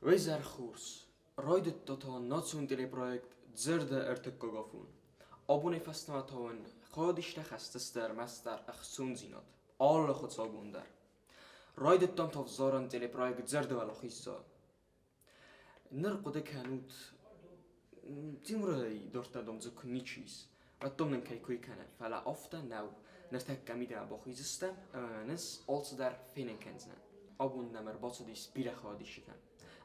Уезӕр хорз! Райдыдта та национ телепроект «Дзырды ӕртыккаг афон». Абонӕй фӕстӕмӕ та уын хайадистӕ хӕсдзысты ӕрмӕстдӕр ӕхцондзинад, алы хуыцаубон дӕр. Райдыдтам та ӕвзарӕн телепроект «Дзырды уӕлахиздзау». Ныр хъуыды кӕнут, Тимурӕй дарддӕр дам дзы куы ничи ис, уӕд дам нын кӕй кой кӕны, фӕлӕ афтӕ нӕу. Ныртӕккӕ мидӕмӕ бахиздзыстӕм ӕмӕ нын ӕз алцыдӕр фенын кӕндзынӕн. Абон нӕм ӕрбацыдис бирӕ хайадисджытӕ,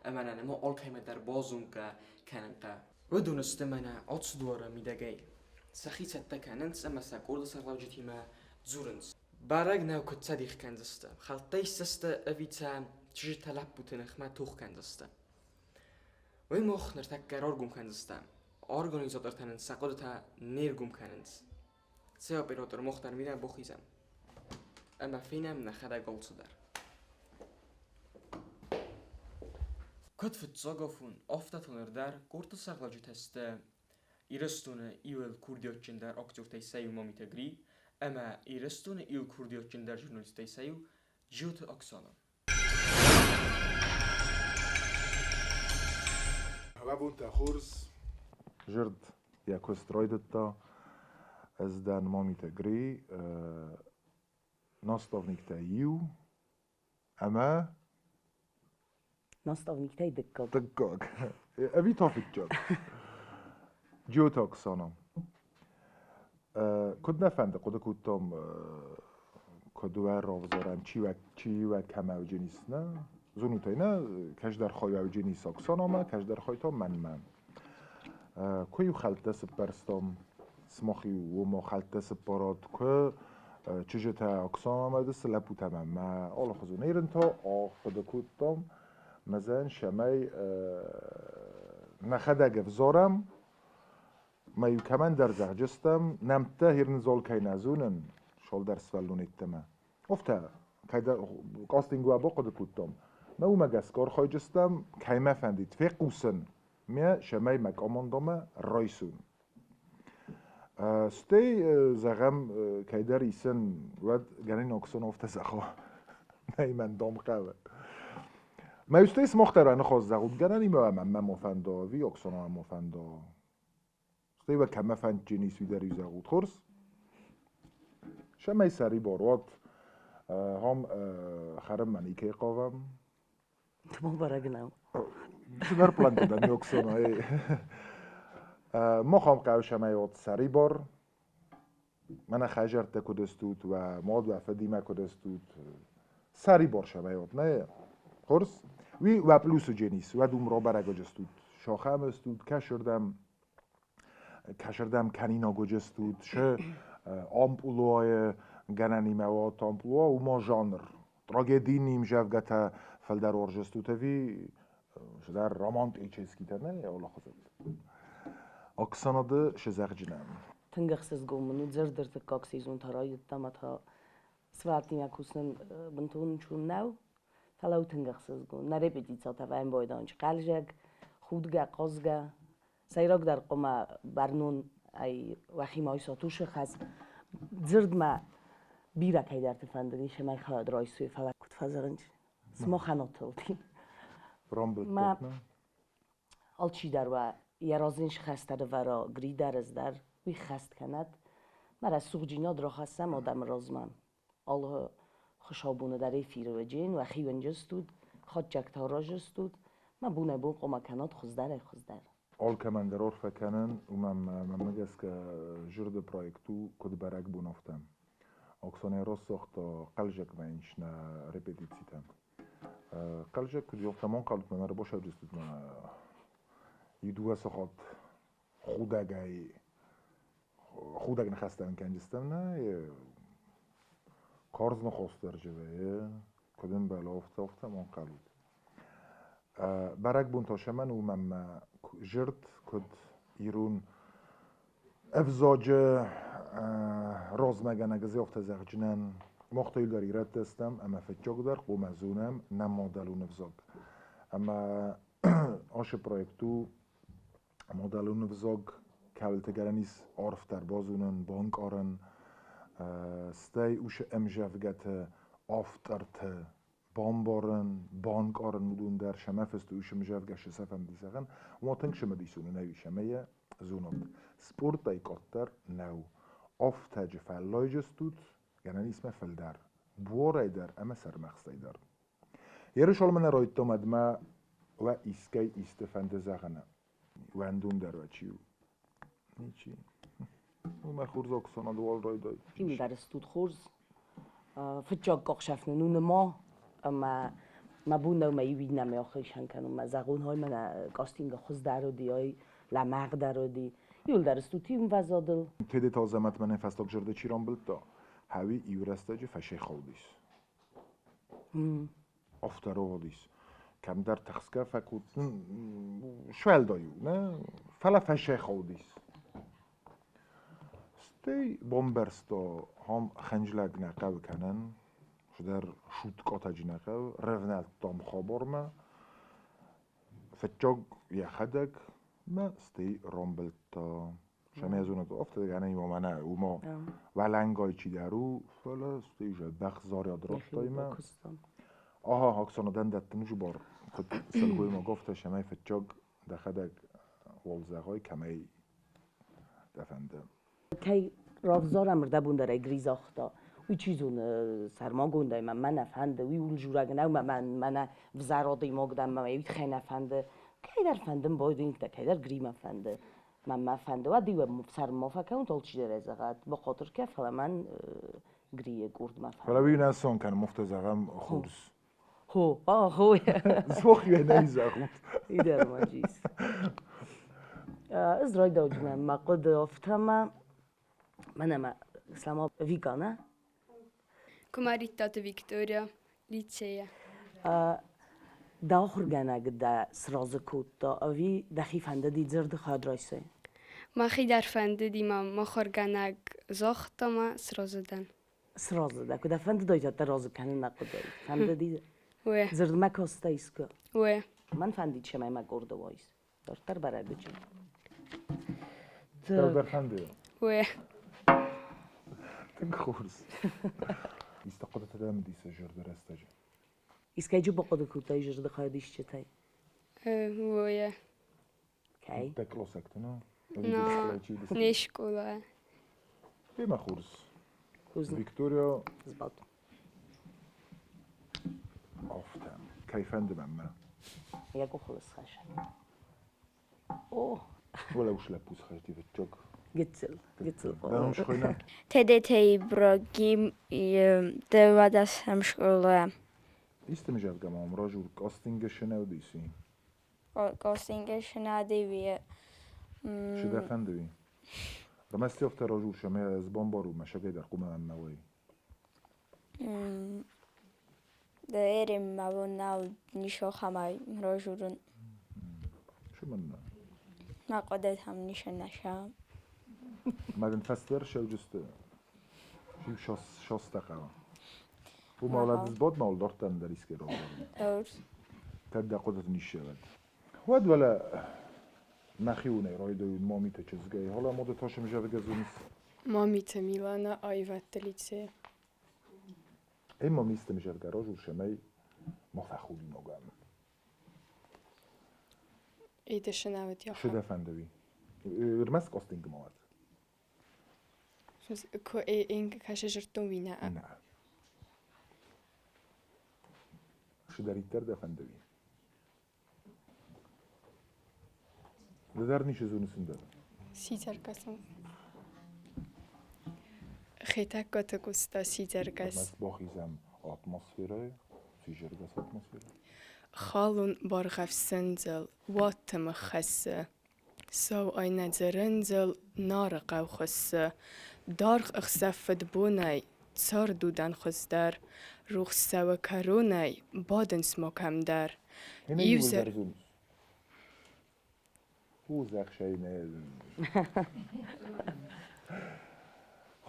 ӕмӕ нӕ нырма алкӕимӕ дӕр базонгӕ кӕнын хъӕуы. Уыдон сты мӕнӕ ацы дуары мидӕгӕй. Сӕхи цӕттӕ кӕнынц ӕмӕ сӕ къорды сӕргълӕуджытимӕ дзурынц. Бӕрӕг нӕу, куыд сӕ дих кӕндзысты. Хӕлттӕ исдзысты ӕви сӕ чызджытӕ лӕппуты ныхмӕ тох кӕндзысты. Уый мах ныртӕккӕ раргом кӕндзыстӕм. Организатортӕ нын сӕ хъуыдытӕ не ргом кӕнынц. Цы оператор мах дӕр мидӕг бахизӕм ӕмӕ фенӕм нӕхӕдӕг алцыдӕр. Куыд фыццаг афон, афтӕ та ныр дӕр къордты сӕргълӕуджытӕ сты Ирыстоны иууыл курдиатджындӕр актертӕй сӕ иу Мамиты Гри ӕмӕ Ирыстоны иууыл курдиатджындӕр журналисттӕй сӕ иу Джиоты Оксана. Бабонтӕ хорз. Зырд йӕ куыст райдыдта. Ӕз дӕн Мамиты Гри, наставниктӕй иу ӕмӕ Наставниктӕй дыккаг. Дыккаг. Ӕви та фыццаг? Джиоты Оксана. Куыд нӕ фӕнды, хъуыды кодтам, куыд уӕ равзарӕм, чи уӕ, чи уӕ кӕмӕ уыджынис, нӕ? Зонут ӕй, нӕ? Кӕсдӕр хай уӕ уыджынис Оксанамӕ, кӕсдӕр хай та мӕнмӕ. Куы-иу хӕлттӕ сыппӕрстам, сымах-иу уымӕ хӕлттӕ сыппарат, куы чызджытӕ Оксанамӕ дысы, лӕппутӕ мӕнмӕ алыхуызон ерынтӕ ахъуыды кодтам, мӕзӕн цӕмӕй нӕхӕдӕг ӕвзарӕм, Ма иу кӕмӕндӕр зӕгъджыстӕм, нӕмттӕ хирнзол кӕй нӕ зонын, шолдӕр сывӕллон йеддӕмӕ. Офтӕ, кӕйдӕр кастингы уӕ бахъуыды кодтам. Мӕ уымӕ гӕсгӕ архайджыстӕм, кӕй мӕ фӕндид фехъусын, ме цӕмӕй мӕ командӕмӕ райсон. Стӕй, зӕгъӕм, кӕйдӕр исын, уӕд гӕнӕн Оксана афтӕ зӕгъа, нӕй мӕн дам хъӕуы. Мӕ устӕй сымах дӕр аныхас зӕгъут, гӕнӕн имӕ мӕ ма фӕнда, ӕви Оксана ма фӕнда. Стӕй уӕ кӕмӕ фӕндджын ис, уый дӕр-иу зӕгъут. Хорз? Цӕмӕй сӕрибар уат, ахӕм хӕрынмӕ никӕй хъавӕм. Тымыл бӕрӕг нӕу. Цыдӕр плантӕ дӕм Оксана. Мах ам хъӕуы цӕмӕй уат сӕрибар. Мӕнӕ хӕдзӕрттӕ куыд стут, уӕ мад, уӕ фыдимӕ куыд стут. Сӕрибар цӕмӕй уат, нӕ? Хорз? Уый уӕ плюсы дженис, уӕд уым рабӕрӕг стут. Сахӕм стут, кӕсырдӕм кӕсырдӕм кӕнинаг уыдыстут, шы амплуайы гӕнӕнимӕ уат амплуа, уыма жанр. Трагедийы ӕмзӕвгӕтӕ фылдӕр уарзыстут ӕви цыдӕр романтическитӕ, нӕ, алыхуызӕн. Оксанады сызӕгъджынӕн. Тынг ӕхсызгон мын уыд, зӕрдӕртыккаг сезон та райдыдта ӕмӕ та сватимӕ кусын бынтон ӕнцон нӕу, фӕлӕ у тынг ӕхсызгон. Нӕ репетицитӕ вӕййын хъӕлдзӕг, худгӕ, хъазгӕ. Сӕйрагдӕр хъуамӕ бӕрнон ӕй уӕхимӕ айсат уыцы хӕс. Дзырдмӕ бирӕ кӕйдӕрты фӕндыди, цӕмӕй хайад райсой, фӕлӕ куыд фӕзӕгъынц, сымахӕн атылди. Рамбылдтат, нӕ? Алчидӕр уӕ йӕ разы хӕстӕ ӕрӕвӕра, Гри дӕр, ӕз дӕр, уый хӕст кӕнӕд. Мӕ рӕсугъддзинад рахӕссӕм адӕмы размӕ. Алы хуыцаубоны дӕр эфиры вӕййын, уӕхи уӕнджы стут, хатджӕгтӕ аразыстут, мӕ бонӕй-бон хъуамӕ кӕнат хуыздӕрӕй-хуыздӕр. Алкӕмӕн дӕр арфӕ кӕнын, уымӕн мӕнмӕ гӕсгӕ зӕрды проект у куыд бӕрӕгбон, афтӕ. Оксанӕ рацагъта хъӕлдзӕгмӕ нӕ репетицитӕ. Хъӕлдзӕг куыд загъта, мон хъӕлдмӕ нӕ ӕрбасӕвджыстут мӕ иу дыууӕ сахат худӕгӕй худӕг ныхӕстӕ кӕнджыстӕм нӕ карз ныхас дӕр вӕййы, куыд ӕмбӕлы, афтӕ, афтӕ ма ӕнхъӕлут. Бӕрӕгбон та цӕмӕн у мӕнмӕ зырд, куыд ирон ӕвзаджы размӕгӕнӕг ӕз афтӕ зӕгъджынӕн, мах та иугӕр ирӕттӕ стӕм ӕмӕ фыццагдӕр хъуамӕ зонӕм нӕ мадӕлон ӕвзаг. Ӕмӕ ацы проект у мадӕлон ӕвзаг кӕуылты гӕнӕн ис арфдӕр базонын, банкъарын, стӕй уыцы ӕмзӕвгӕты авторты. Бамбарын, банкъарын уыдон дӕр сӕмӕ фысты сымзӕвгӕ шы сӕ фӕнды зӕгъын, уымӕ тынг цымыдисон у нӕуи сӕмӕ зонад. Спортӕй къаддӕр нӕу. Афтӕджы фӕллайджыстут, гӕнӕн ис мӕ фылдӕр, буарӕй дӕр ӕмӕ сӕрмӕхстӕй дӕр. Иерусалимы нӕ райдтам ӕдмӕ уӕ искӕй исты фӕнды зӕгъыны. Уӕндондӕр уӕ чи у? Ничи. Уымӕ хорз Оксана уал райдай. Иуылдӕр стут хорз. Фыццаг къахсӕф нын у ныма, ӕмӕ мӕ бон нӕу мӕ иу иннӕмӕ ахицӕн кӕнын. Мӕ зӕгъон, хай мӕнӕ кастинга хуыздӕр уыди, ай лӕмӕгъдӕр уыди. Иуылдӕр стут иу ӕмвӕзадыл. Тедеты Азӕмӕт мӕнӕн фӕстаг зӕрдӕ чи рамбылдта, хӕуи иу рӕстӕджы фӕсехалдис. Афтӕ рауадис. Кӕмдӕр тыхсгӕ фӕкодтон, суӕлдай у, нӕ, фӕлӕ фӕсехалдис. Стӕй бамбӕрста, ам хӕнджылӕг нӕ хъӕуы кӕнын, цыдӕр шуткъатӕджы нӕ хъӕуы, рӕвнӕлдтам хабармӕ. Фыццаг йӕхӕдӕг мӕ стӕй рамбылдта. Сӕмӕ зонад афтӕ гӕнӕн мӕнӕ уымӕ уӕлӕнгай чидӕр у, фӕлӕ стӕй уже бӕхзарӕд радтай мӕ. Аха, Оксана, дӕн дӕттын уже бар, куыд сылгоймаг афтӕ сӕмӕй фыццаг дӕхӕдӕг уал зӕгъай, кӕмӕй дӕ фӕнды. Кӕй равзарӕм ӕрдӕбон дӕр ӕй Гри загъта, уый чи зоны сӕрмагондӕй мӕ мӕ нӕ фӕнды, уый ууыл жураг нӕу мӕ мӕнӕ взӕр адӕймаг дӕн, мӕ уый тыххӕй нӕ фӕнды. Кӕйдӕр фӕндын байдайынц, кӕйдӕр Гримӕ фӕнды. Мӕн мӕ фӕнды, уӕд-иу сӕрмӕ фӕкӕнут, алчидӕр ӕй зӕгъӕд, бахатыр кӕ, фӕлӕ мӕн Грийы къордмӕ фӕнды. Фӕлӕ уый нӕ сон кӕнӕм, афтӕ зӕгъӕм, хорз. Хо, а, хо. Зохйӕ нӕ зӕгъут. Идӕр ма джис. Ӕз райдауджынӕн мӕ хъуыды афтӕ мӕнӕ мӕ сама Вика, нӕ? Куымӕридтаты Виктория, лицейӕ. Дӕ ахуыргӕнӕг дӕ сразы кодта ӕви дӕхи фӕндыди дзырды хӕд райсай? Мӕхи дӕр фӕндыди, мӕ махуыргӕнӕг загъта мӕ сразы дӕн. Сразы дӕ, куы дӕ фӕндыдаид, уӕд дӕ разы кӕнын нӕ хъуыдаид. Фӕндыди Уе. Дзырдмӕ кастӕ искуы? Уе. Мӕн фӕндид, цӕмӕй мӕ къорды уаис. Дарддӕр бӕрӕгуджын. Дӕу дӕр фӕнды? Уе. Тынг хорз. Исты хъуыдытӕ дӕм уыди сӕ зӕрды рӕстӕджы? Искӕйджы бахъуыды кодтай зӕрдыхайд исчитӕй? Уе. Кӕй? Дӕ кълосӕгты, ну? Но, не школа. Темӕ хорз. Виктория. Сбад. Афтӕ. Кӕй фӕнды мӕнмӕ? Йӕ къухыл схӕсса. О! Уӕлӕ ус лӕппу схӕсти фыццаг. Гыццыл, гыццыл. Дӕ схойна? Тедеты Ибрагим дыууадӕсӕм скъолайӕ. Исты мызӕвгӕ ма омражур кастинге шинӕудиси? Кастинге шинӕдиви. Шы дӕ фӕндыви? Рмӕст афтӕ ражур шӕмӕ ӕз бамбару мӕ шагӕй дӕр хъуымӕ мӕнмӕ уай. Дӕ мӕ бон нӕу нишохамай ражурын. Шы мын нӕ? Мӕ къодетам нишӕ наша. Мӕ дын фӕстӕр шӕуджысты шиу шостӕ хъӕуы. Уымӕ уӕд сбад ма дарддӕр дӕр искӕй равзарын. Кӕд дӕ хъуыдыты ниссӕвӕд. Уӕд уӕлӕ мӕхиуонӕй райдайун мамитӕ чызгӕй, гьӕла мода тасым зӕгъгӕ зоныс. Мамиты Милана, аивӕдты лицейы. Эй мамистым зӕгъгӕ ражур шӕмӕй ма фӕхудинагӕн. Эйдешенавет яха. Шы дӕ фӕндыви? Ӕрмӕст кастинг ма уӕд. Ко инг кӕсы жырттон ви нӕ? Нӕ. Шыдӕриддӕр дӕ фӕндыви? Ды дӕр ницы зоныс ӕндӕр? Сидзӕргӕсӕн. Хетӕгкаты Къоста сидзӕргӕс. Ӕрмӕст бахизӕм атмосферӕйы, сидзӕргӕс атмосферӕ. Халон баргъӕфсӕндзӕл уадтымыгъ хӕссы, Сау айнӕдзӕрӕндзӕл Нары хъӕу хуыссы. Даргъ ӕхсӕв фыдбонӕй, цард удӕн хуыздӕр, Рухс цӕуы кӕронӕй, бадынц ма кӕмдӕр. Иу зӕр...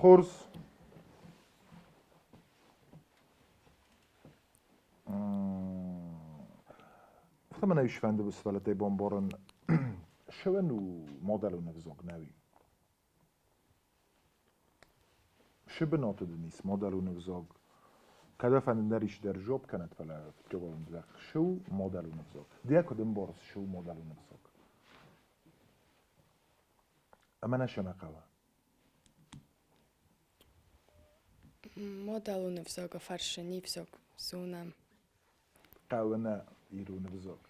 Хорз. Афтӕ мӕнӕ исфӕнды сывӕллӕттӕй бамбарын, шӕуӕн у мадӕлон ӕвзаг нӕуи. Шы бынаты дын ис мадӕлон ӕвзаг? Кӕдӕфӕндӕр ис дӕр жоп кӕнӕт, фӕлӕ фыдджогон зӕгъ шыу модалон ӕвзаг. Дӕ куыд ӕмбарыс шыу модалон ӕвзаг? Ӕмӕ нӕ шӕмӕ хъӕуы? Мадӕлон ӕвзаг фӕрсы не взаг зонӕм. Хъӕуы нӕ ирон ӕвзаг.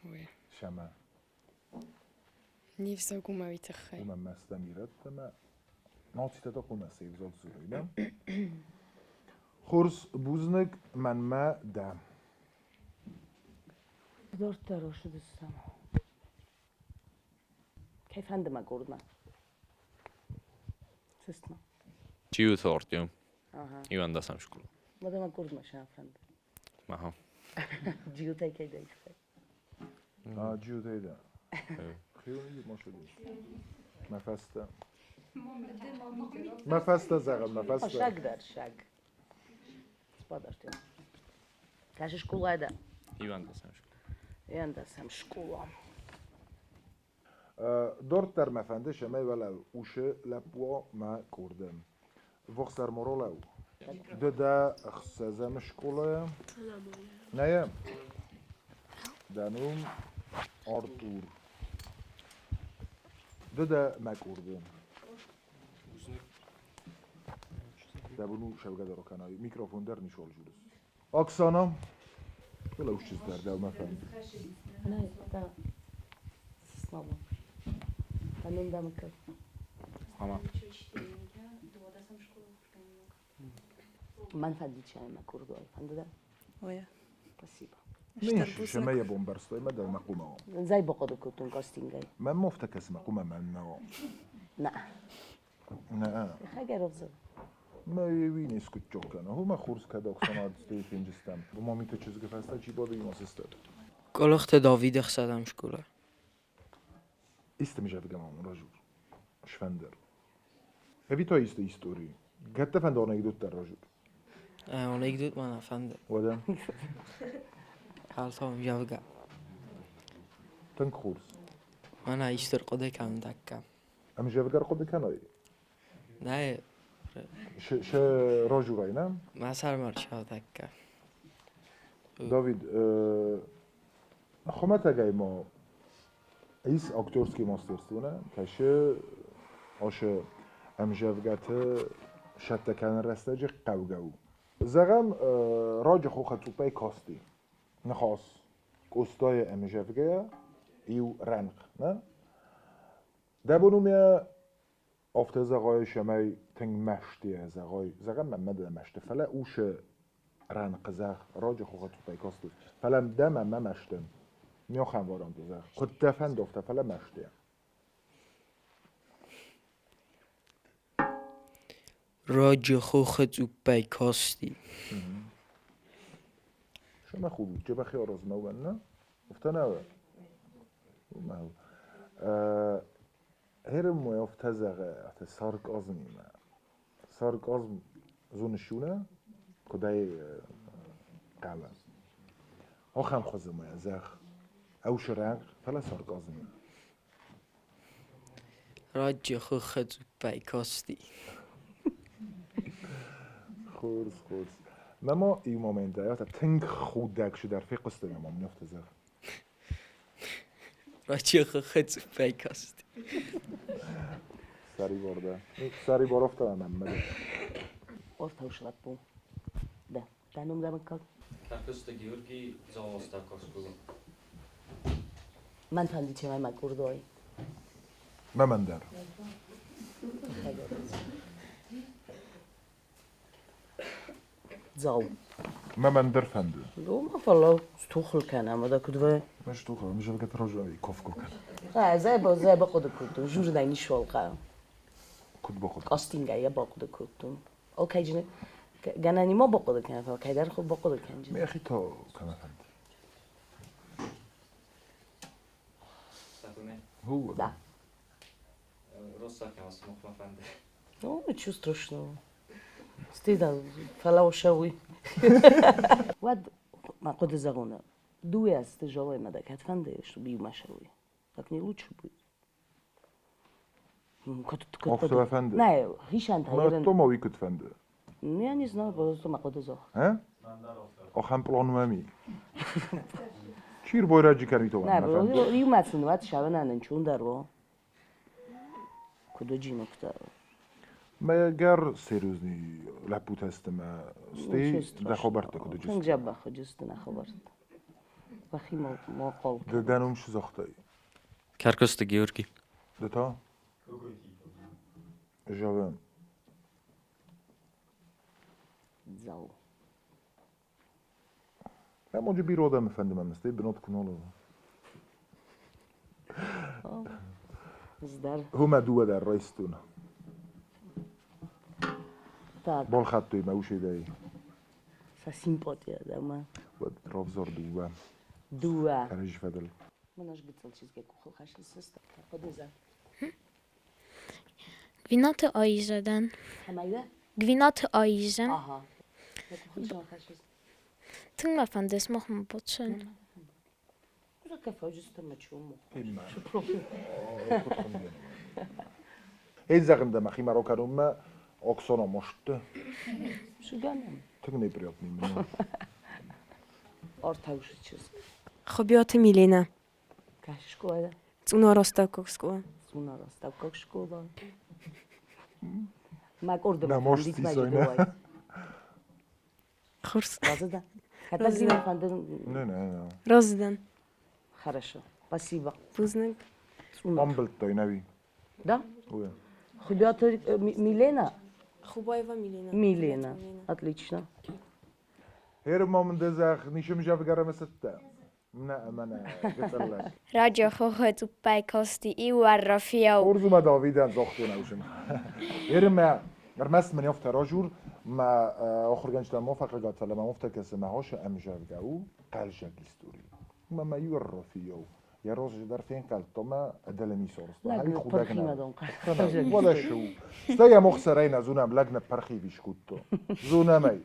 Шӕмӕ. Не взаг уымӕ уый тыххӕй. Уымӕ мӕ стӕм ирӕттӕ мӕ нацитӕ та хъуамӕ се взаг дзурой, нӕ? Хорз, бузныг, мӕнмӕ дӕ. Дарддӕр ацыдыстӕм. Кӕй фӕнды мӕ гордмӕ? Сыстма. Чиутортиum. Ивандасам школа. Мадама гордмӕ сӕ фӕнды. Аха. Джиутӕй кӕй дӕй. Джиутӕй дӕ. Хиони машини. Мӕ фӕстӕ. Мӕ фӕстӕ зӕгъӕм, мӕ фӕстӕ. Шаг дӕр, шаг. Спадашты. Кӕсы школа дӕ? Ивандасам школа. Ивандасам школа. Дарддӕр мӕ фӕнды, цӕмӕй уӕлӕ усы лӕппуа мӕ курдӕм. Вохсар Моролау. Ды дӕ ӕхсӕзӕм скъолайӕ? Нӕ? Дӕ ном Артур. Ды дӕ мӕ курды. Дӕ бон у шӕвгӕ дӕр кӕнай, микрофон дӕр ничуал журыс. Оксана, уӕлӕ усчыз дӕр дӕумӕ фӕнды. Нӕ, да. Снова. Дӕ ном дӕ мыггаг? Ама. Мӕн фӕндид мӕ курдуай. Фӕнды дӕ? Оя. Спасибо. Шӕмӕ йӕ бомбӕрстой мӕ дӕумӕ хъумӕ. Зай бахъуыды кодтон кастингӕй. Мӕн мофтӕ кӕсы мӕ хъумӕ мӕн нӕ. Нӕ. Нӕ. Хӕгӕровзы. Мӕ уый не скуыдджок кӕны. Хо мӕ хорз кӕд Оксана фенджыстӕм. Мамиты чызгы фӕстӕ чи бады имасыстӕд. Къуылыхты Давид ӕхсӕзӕм скъола. Исты мизӕвгӕ ма мын ражур. Швендер. Ӕви та исты истори? Кӕд дӕ фӕнды анекдот дӕр ражур? Анекдот мӕ нӕ фӕнды. Уӕдӕ? Фӕлтау ӕмзӕвгӕ. Тынг хорз. Мӕнӕ исты ӕрхъуыды кӕнын тӕккӕ. Ӕмзӕвгӕ ӕрхъуыды кӕнай? Нӕ. Шы ражурай, нӕ? Мӕ сӕрмӕ ӕрцӕуы тӕккӕ. Давид, хуымӕтӕгӕй ма ис актерский мастерство, нӕ? Кӕсы ашы ӕмзӕвгӕты сӕттӕ кӕнын рӕстӕджы хъӕугӕ у. Зӕгъӕм, раджы хохы цъуппӕй касти ныхас Къостайы ӕмзӕвгӕйӕ иу рӕнхъ, нӕ? Дӕ бон у ме афтӕ зӕгъай, цӕмӕй тынг мӕстыйӕ зӕгъай, зӕгъӕм, мӕнмӕ дӕ мӕсты, фӕлӕ усы рӕнхъ зӕгъ, раджы хохы цъуппӕй касти, фӕлӕ дӕ мӕнмӕ мӕсты. Мёхӕн варианты зӕгъ. Куыд дӕ фӕнды, афтӕ, фӕлӕ мӕстыйӕ. Раджы хохы цъуппӕй касти. Шӕмӕ худут, джебӕхи аразмӕ уӕн, нӕ? Афтӕ нӕ Уымӕ. Херым мой афтӕ зӕгъы, афтӕ сарказмимӕ. Сарказм зоныс нӕ? Куыд ӕй хъӕуы? Ахӕм хуызы мӕ зӕгъ. Ӕусы рӕнхъ, фӕлӕ сарказмимӕ. Раджы хохы цъуппӕй касти. Хорз, хорз. Мӕ ма иу момент афтӕ тынг худӕг цыдӕр фехъуыстон ӕмӕ мын афтӕ зӕгъ. Раджы хохы цъуппӕй касти. Сӕрибар дӕ. Сӕрибар афтӕ мӕнмӕ дӕр. Ортауш лӕппу. Дӕ. Дӕ ном дӕ мыггаг? Кӕркуысты Георгий Дзауастӕуккаг скъола. Мӕн фӕнды цӕмӕй мӕ курдуай. Мӕнӕн дӕр. Дзау. Мӕнӕн дӕр фӕнды. Ну, ма фӕлӕ стухыл кӕнӕм, ӕмӕ куыд вӕййы? Ма стухыл, ӕмзӕвгӕ разӕй кофко кӕн. Ӕ, зӕй бахъуыды кодтон, журнӕй ничуал хъӕуы. Куыд бахъуыды? Кастингӕй йӕ бахъуыды кодтон. Окей, гӕнӕн ма бахъуыды кӕнӕ, фӕлӕ кӕйдӕр бахъуыды кӕнджын. Мӕхи та кӕмӕ фӕнды? Ху. Да. Россакӕ смохмӕ фӕнды. Ну, ничего страшного. Стыда, фӕлӕ уый. Уӕд мӕ хъуыды зӕгъон, дыууӕ азты зӕгъой мӕ дӕ кӕд фӕнды, чтобы иумӕ шӕуй. Так не лучше будет? Куыд Афтӕ фӕнды? Нӕ, хицӕн та Мӕ тома уый куыд фӕнды? Ну, я не знаю, просто мӕ хъуыды зӕгъ. А? Ахӕм план уӕм и? Чи рбойраджы кӕнит Нӕ, иумӕ сын уӕд савӕнӕн ӕнчондӕр у. Куыд уыджинӕгтӕ. Мӕгӕр серьезный лӕппутӕ сты мӕ стӕй дӕ хабӕрттӕ куыд уыджысты? Тынг дзӕбӕх уыджысты нӕ хабӕрттӕ. Уӕхи ма хъал. Ды дӕ ном цы загътай? Кӕркуысты Георги. Ды та? Зӕгъӕм. Дзау. Ӕмӕ бирӕ адӕмы фӕнды мӕ стӕй бынат куы нал у. Ӕз дӕр. Уымӕ дыууӕ дӕр райстон. Так. Балхӕдтой мӕ уседӕй. Сӕ симпатия дӕ мӕ. Уӕд равзар дыууӕ. Дыууӕ. Кӕрӕдзи фӕдыл. Мӕнӕ гыццыл чызгӕй къухылхӕсты сыста. Хъуыдыза. Гвинаты Аиза дӕн. Кӕмӕй Гвинаты Аиза. Ага. Тынг мӕ фӕнды сымахмӕ бацӕуын. Эззагында мӕхимӕ ракӕнынмӕ Оксана мошты. Тынг неприятный мне. Ортаушы чызг. Хобиоты Милена. Кӕцы скъола дӕ? Цъунары астӕуккаг скъола. Цъунары астӕуккаг скъола. Мӕ къорды Да, может, сисой, не? Хорз. Разы дӕ? Кӕддӕр фӕнды? Не, не, не. Разы дӕн. Хорошо. Спасибо. Бузныг. Амбылдтай, нӕви? Да? Уе. Хубиаты Милена? Хубаева Милена. Милена. Отлично. Херма мын дӕ зӕгъ, ничем жавгарама сытта. Мна мана гыцаллак. Радио хохы цъуппӕй касти иуӕрра фиау. Хорз ма Давидӕн загътон ӕвзын. Ерме ӕрмӕст мын афтӕ ражур, мӕ ахуыргӕнджытӕ ма фӕхъыгатӕлӕ мӕ афтӕ кӕсы мӕ хосы ӕмзӕвгӕ у хъӕлзӕг истори. Мӕ мӕ иуӕрра фиау. Йӕ разы дӕр фенхъӕлдта мӕ ӕдӕлӕми сарӕзта. Лӕг Хай худӕг пырхимӕ нӕ. дон Уӕдӕ шы у. Стӕй йӕм охсӕрӕй нӕ зонӕм, лӕг ныппырхи скодта. Зонӕм ӕй.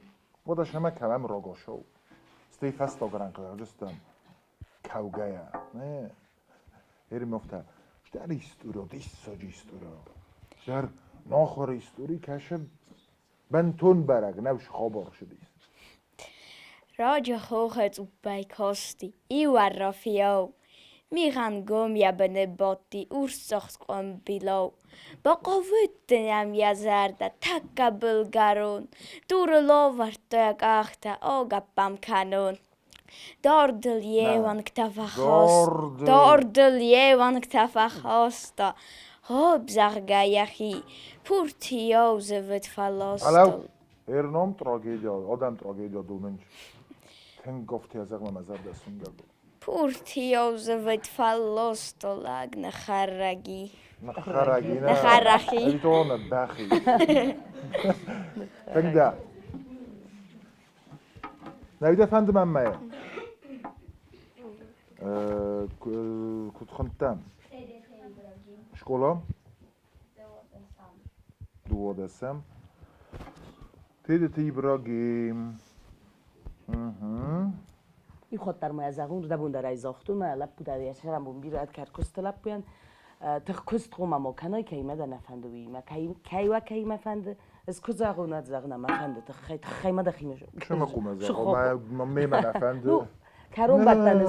Уӕдӕ сӕмӕ кӕлӕм рагашау. Стӕй фӕстаг рӕнхъ кӕугӕйӕ. Не. Ермofta. Стӕр истори, диссаджы истори. Стӕр нахуыр истори кӕсы бынтон бӕрӕг нӕу хабар шыдис. Радио хохы цъуппӕй касти иуӕрра фиау. Мигъӕн гом йӕ быны бадти урсцъах къуымбилау. Бахъавыдтӕн ӕм йӕ зӕрдӕ тӕккӕ былгӕрон. Дурыл авӕрдта йӕ къӕхтӕ, агӕпп ӕм кӕнон. Дардыл йе уӕнгтӕ фӕхаста, дардыл йе уӕнгтӕ фӕхаста. Хоп, зӕгъгӕ, йӕхи пуртийау зывыд фӕласта. Алау, ерном трагедия, адам трагедия думынч. Тынг афтӕ зӕгъ мӕ зӕрдӕ сунгӕг. Пуртийау зывыд фӕласта лӕг ныххӕррӕги. Ныххӕррӕги, нӕ. Ныххӕррӕги. Ӕви бӕхи. Тынг дӕ. Нӕ дӕ фӕнды мӕнмӕ? Куыд хуындтӕ? Скъола? Дыууадӕсӕм. Тедеты Ибрагим. Иу хатт дӕр ма йӕ зӕгъон, рдӕбон дӕр ӕй загътон, мӕ лӕппу дӕр йӕ сӕрӕнбон бирӕ кӕркуысты лӕппуйӕн. Тыхкуыст хъуамӕ ма кӕнай, кӕимӕ дӕ нӕ фӕнды, уыимӕ. Кӕй уа, кӕимӕ фӕнды, ӕз куы зӕгъон, ӕд зӕгъ, нӕ мӕ фӕнды, тыххӕй, тыххӕй ма дӕхимӕ. Цы хъуамӕ зӕгъон, мемӕ нӕ фӕнды. Ну, кӕронбӕттӕны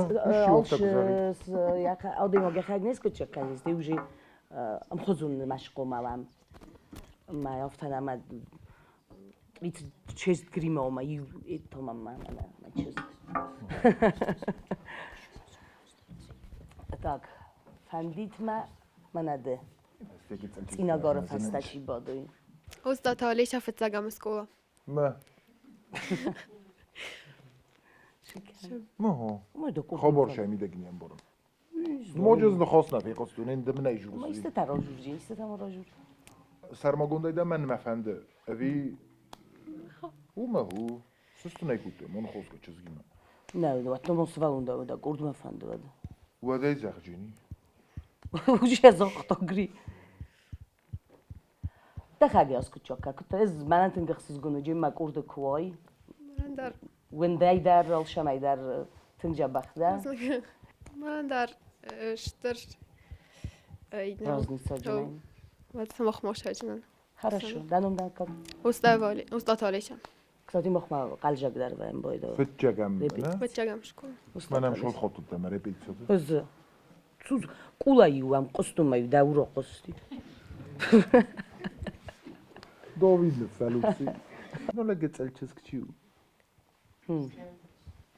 адӕймаг йӕхӕдӕг не скъуыддзаг кӕнис, ды уже ӕмхуызон мӕсхъомӕлӕм. Мӕ афтӕ нӕ мӕ честь грима ма иу еттома ма мӕ честь. Так, фӕндит мӕ мӕнӕ ды. Цъинагары фӕстӕ чи бады. Остаты Олеся фыццӕгӕм скъола. Мӕ. Мӕ. Хабар сӕ мидӕг не ӕмбарын. Моджы ныхас нӕ фехъуыстон, ын дымнӕй Ма исты та ражурджи, исты та ма ражур. Сӕрмагондӕй дӕ мӕнмӕ фӕнды, ӕви уымӕ у? Сыстынӕй кодтой, мон хосгӕ чызгимӕ. Нӕ, уӕд мон сывӕллон дӕ, уӕд къордмӕ фӕнды уӕд. Уӕдӕй зӕгъджини. Уже загъта гри. Дӕхӕг яскучака, куыд ӕз мӕнӕн тынг ӕхсызгон уыди, мӕ къорды куы уай. Мӕнӕн дӕр. Уындӕй дӕр, алцӕмӕй дӕр тынг дзӕбӕх дӕ. Мӕнӕн дӕр стыр Разница джинай. Уӕд сымах мошаджынӕн. Хорошо. Дӕ ном дӕр как? Устаты Олеся. Кстати, махма хъӕлзӕгдӕр вӕййӕм бойдо. Фыццӕгӕм, не? Фыццӕгӕм скъола. Мӕнӕм шолхотудтӕ мӕ репетициоты. Ыз цуз къулӕй-иу ӕм хъуыстон мӕ-иу дӕ урок хъуысти. Довид ныффӕлурси. Ну, лӕггӕцӕл чызг чи у?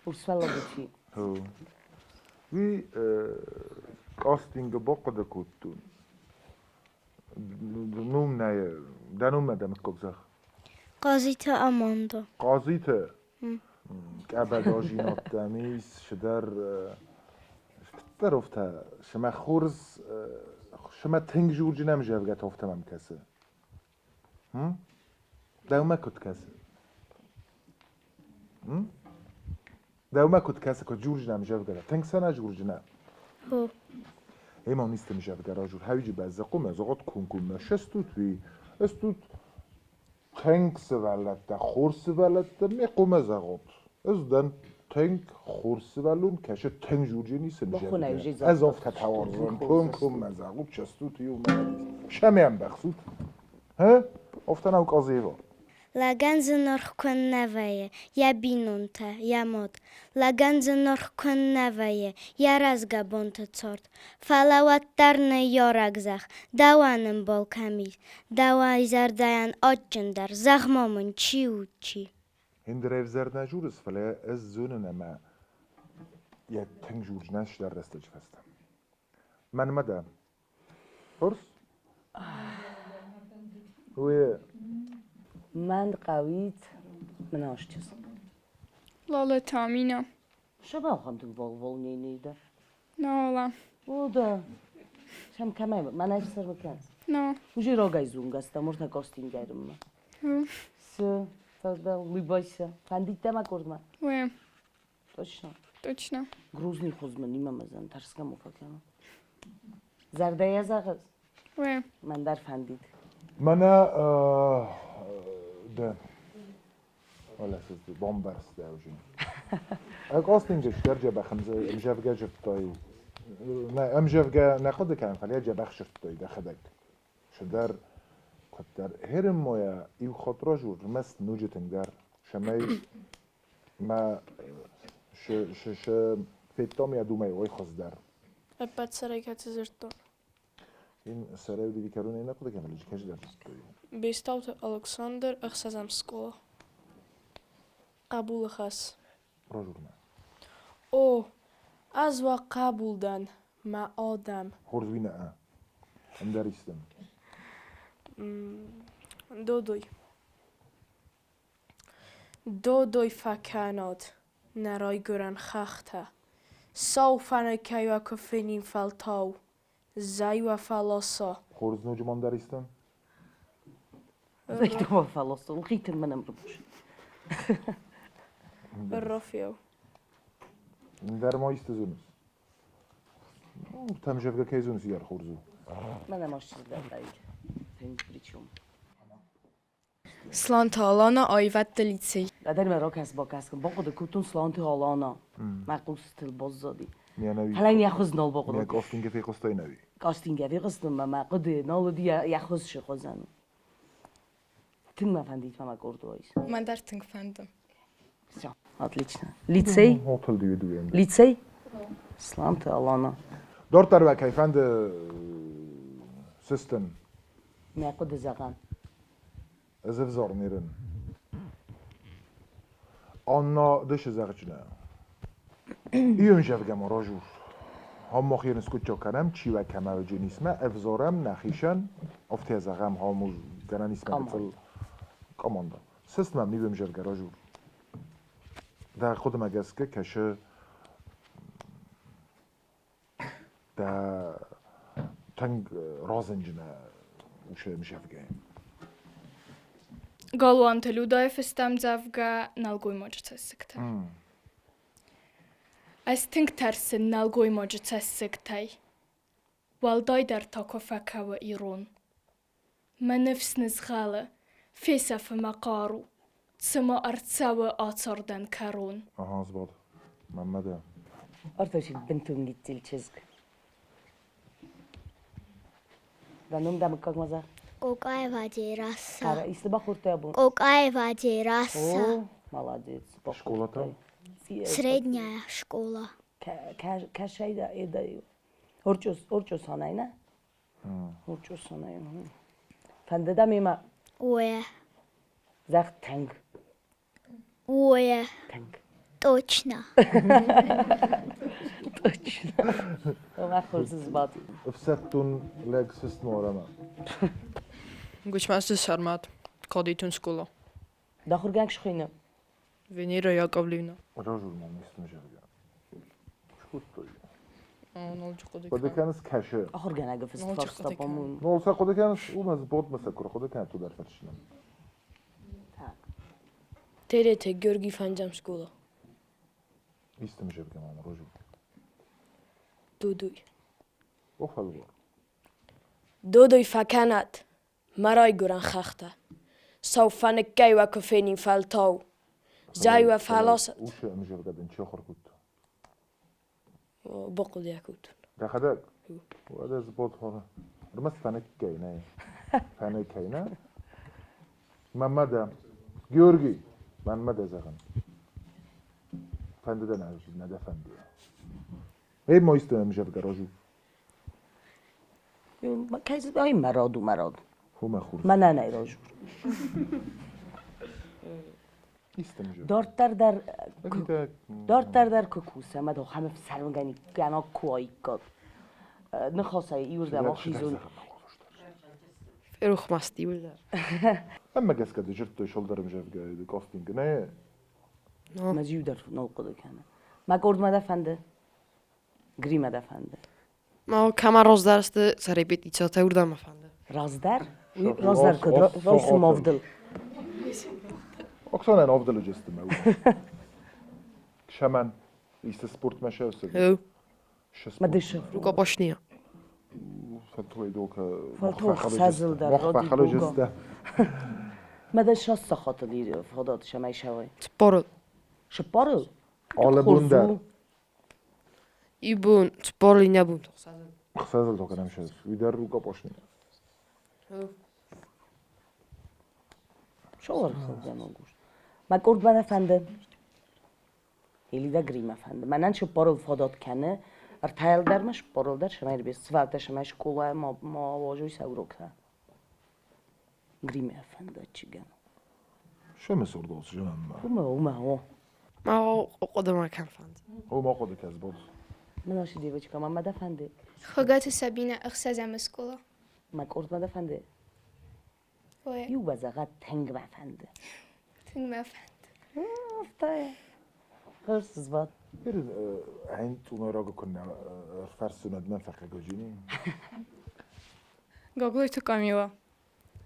Урсвӕллады чи? Уый кастингы бахъуыды кодтон. Ном нӕ, дӕ номмӕ дӕ мыггаг зӕгъ. Хъазиты Аманда. Хъазиты? Къӕбӕдажинадтӕм ис цыдӕр фыддӕр офтӕ, цымӕ хорз, цымӕ тынг зурджын ӕмзӕвгӕтӕ офтӕ мӕм кӕсы. Дӕумӕ куыд кӕсы? Дӕумӕ куыд кӕсы, куыд зурджын ӕмзӕвгӕтӕ? Тынг сӕ нӕ зурджынӕ? Хо. Ема нисты мзӕвгӕ ражур хӕуджы бӕззӕхъумӕ зӕгъот кункуммӕ шестут уи, ыстут тынг сывӕллӕттӕ, хорз сывӕллӕттӕ ме хъумӕ зӕгъот. Ӕз дӕн тынг хорз сывӕллон, кӕсы тынг зурджын ис ӕмзӕвгӕ. Ӕз афтӕ тауарзон, кункуммӕ зӕгъут, шестут иумӕ Шӕме ӕмбӕхсут? Хе? Афтӕ нӕу Къазева. Лӕгӕн зынаргъ куыннӕ вӕййы йӕ бинонтӕ, йӕ мад. Лӕгӕн зынаргъ куыннӕ вӕййы йӕ рӕзгӕ бонты цард. Фӕлӕ уӕддӕр ныййарӕг зӕхх, дӕуӕн ӕмбал кӕм ис, дӕуӕй зӕрдӕйӕн адджындӕр, зӕгъ-ма мын, чи у, чи? Ӕндӕр ӕвзӕр нӕ журыс, фӕлӕ ӕз зонын ӕмӕ йӕ тынг журджынӕн сидӕр рӕстӕджы фӕстӕ. Мӕнмӕ дӕ Хорз? Уе. Мӕн хъӕуид мынасчыз. Лалыты Амина. Шабалхам волнение да. Нола. О, да. Шам кӕмӕй мӕнӕ ӕфсӕрмы кӕн. Но. Уже рогай зунгаста, можно костингермма. Все, тогда улыбайся. Фӕндид дӕ мӕ кордмӕ? Уе. Точно? Точно. Грузный хуыз мын нимӕ мӕзӕн, тӕрсгӕ мо фӕкӕнон. Зӕрдӕйӕ зӕгъыс? Уе. Мӕн дӕр фӕндид. Мӕнӕ дӕ бамбӕрста уже. Кастинджы стӕр дзӕбӕх ӕмзӕвгӕ зыдтай. Ӕмзӕвгӕ нӕ хъуыды кӕнын, фӕлӕ дзӕбӕх зыдтай дӕхӕдӕг. Цыдӕр куыддӕр херыммойӕ иу хатт разур, ӕрмӕст ноджы тынгдӕр, цӕмӕй мӕ федтам йӕ думӕй уой хуыздӕр. Ӕппӕт сӕрӕй кӕцы дзырдтон? Ин сӕрӕй уыди кӕронӕй нӕ хъуыды кӕнын, кӕсдӕр дзырдтой. Бестауты Алыксандр, ӕхсӕзӕм скъола. Хъӕбулы хӕс. Разурмӕ. О, ӕз уӕ хъӕбул дӕн, мӕ адӕм. Хорз уый нӕ ӕндӕр истӕм. Додой. Додой фӕкӕнӕд нӕ райгуырӕн хӕхтӕ. Сау фӕныкӕй уӕ куы фенин фӕлтау, зӕй уӕ фӕласа. Хорз ноджы ма ӕндӕр истӕм? Зӕй уӕ фӕласа, лхитын мӕн ӕмрыбус. Рафиау. Ӕндӕр ма исты зоныс? Там зӕгъгӕ кӕй зоныс, йӕ хорз у. Мӕнӕ ма сдзырдатаид. Причем? Сланты Алана аивӕдты лицей. Адӕммӕ ракӕс-бакӕс бахъуыды кодтон Сланты Алана. Мӕ хъустыл баззади. Фӕлӕ йӕ хуыз нал бахъуыды. Кастингы фехъуыстай нӕви? Кастингӕ фехъуыстон мӕ мӕ хъуыды нал уыди йӕ хуыз сыхъуызӕн. Тынг мӕ фӕндид мӕ къорд уайс. Мӕн дӕр тынг фӕнды. Все, отлично. Лицей? Лицей? Сланты Алана. Дарддӕр уӕ кӕй фӕнды сыстын? Мӕ хъуыды зӕгъӕн. Ӕз ӕвзарын ирын. Анна дышы зӕгъджынӕ. Ион зӕгъгӕ ма ражур. Хаммах ирын скутча кӕнӕм, чи уӕ кӕмӕ джинисмӕ, ӕвзарӕм нӕхицӕн, афтӕ зӕгъӕм, хамуз гӕнӕн исмӕ гыццыл команда. Сыст мӕм ивым зӕгъгӕ ражур. Дӕ хъуыдымӕ гӕсгӕ кӕсы дӕ тынг разынджынӕ усы мзӕвгӕ. Галуанты Людайы фыста ӕмдзӕвгӕ «Нӕлгоймаджы цӕссыгтӕ». Ӕз тынг тӕрсын нӕлгоймаджы цӕссыгтӕй, уӕлдайдӕр та куы фӕкӕуы ирон. Мӕ ныфс нызгъӕлы, фесӕфы мӕ хъару, цыма ӕрцӕуы ацардӕн кӕрон. Ага, сбад. Мӕнмӕ дӕ. Арташик бынтон гыццыл чызг. Дӕ ном дӕ мыггаг ма зӕгъ. Кокаева Дзерассӕ. Ара, исты бахордтай абон? Кокаева Дзерассӕ. О, молодец. Школа там? Средняя школа. Кӕсай да, эда. Орчос, орчосанай, на? Орчосанай. Фӕнды дӕ мемӕ? Уэ. Зӕгъ тынг. Уэ. Тынг. Точно. Точно. Мӕ хорз сбад. Ӕфсӕддон лӕг сыстморӕмӕ. Гуычмӕзты Сӕрмӕт, Кадитон скъола. Дӕ ахуыргӕнӕг схуыйны? Венера Яковлевна. Разурмон истым зӕгъгӕ. Скодтой. Ноджы хъуыды Хъуыды кӕныс кӕсы. Ахуыргӕнӕгы фыст фарста, по-моему. Ну, сӕ хъуыды кӕныс, уымӕ сбодмӕ сӕ куы хъуыды кӕнат, уыдӕр фӕрсынӕн. Так. Тереты Георгий фӕндзӕм скъола. Истым зӕгъгӕ мам рожу. Додой. О, фӕлвар. Додой фӕкӕнат, мӕ райгуырӕн хӕхтӕ. Сау фӕныккӕй уӕ куы фенин фӕлтау. Зӕй уӕ фӕласӕд. Усы ӕмзӕвгӕ дын чи ахуыр кодта? Бахъуыды кодтон. Дӕхӕдӕг? Уӕдӕ сбод хора. Ӕрмӕст фӕныккӕй нӕ. Фӕныккӕй нӕ. Мӕнмӕ дӕ. Георгий, мӕнмӕ дӕ зӕгъын. Фӕнды дӕ нӕ дӕ фӕнды. Эй, мойсты ӕмзӕвгӕ рожу. Ай мӕ рад у, мӕ рад. Хо мӕ хур. Мӕнӕ нӕй рожу. Дарддӕр дӕр дарддӕр дӕр куы кусӕм, ӕмӕ ахӕм ӕфсӕрмгӕнӕг куы уаиккат. Ныхасӕй иуырдӕм ахизон. Ферох ма сты иуылдӕр. Ӕмӕ гӕсгӕ ды зырдтой сылдӕр ӕмзӕвгӕ кастинг, нӕ? Мӕ иу дӕр нал хъуыды кӕны. Мӕ къордмӕ дӕ фӕнды? Гримӕ дӕ фӕнды? Ма кӕмӕ раздӕр сты сӕ репетициятӕ, уырдӕм мӕ фӕнды. Раздӕр? Уый раздӕр куыд? Райсом авдыл. Оксанӕн авдылы сты мӕ Шаман. Исты спортмӕ шӕусы. Мадышы. Рукопашния. Фӕлтойдока. Фӕлтой Махфӕхалыжысты. Мадыш ассахатыл фадат шамай шавай. Цыппарыл. Цыппарыл? Алы бон дӕр. Иу бон, цыппарыл, иннӕ бон ӕхсӕзыл. Ӕхсӕзыл та кӕнӕм шӕз. Уый дӕр рукопашния. Шолар хӕлдзӕн Мӕ къордмӕ нӕ фӕнды. Элида Гримӕ фӕнды. Мӕнӕн цыппарыл фадат кӕны. Ӕртӕйыл дӕр ма, цыппарыл дӕр шамай свӕлтӕ шамай скъола ма ма уазой сӕ уроктӕ. Гримӕ фӕнды чигӕн. Шемы сордос жемӕммӕ. Уымӕ, уымӕ, о. Ма хъуыды ма кӕн фӕнды. О, ма хъуыды кӕс, бод. Мын девочка, мама дӕ фӕнды? Хуыгаты Сабинӕ ӕхсӕзӕмы скъола. Мӕ къордмӕ дӕ фӕнды? Ой. Иу базӕгъӕд тынг мӕ фӕнды. Тынг мӕ фӕнды. Афтӕ. Хорз сбад. Айн цъунарага куыннӕ ӕрфӕрсунад мӕн фӕхъӕгоджини. Гаглойты Камила.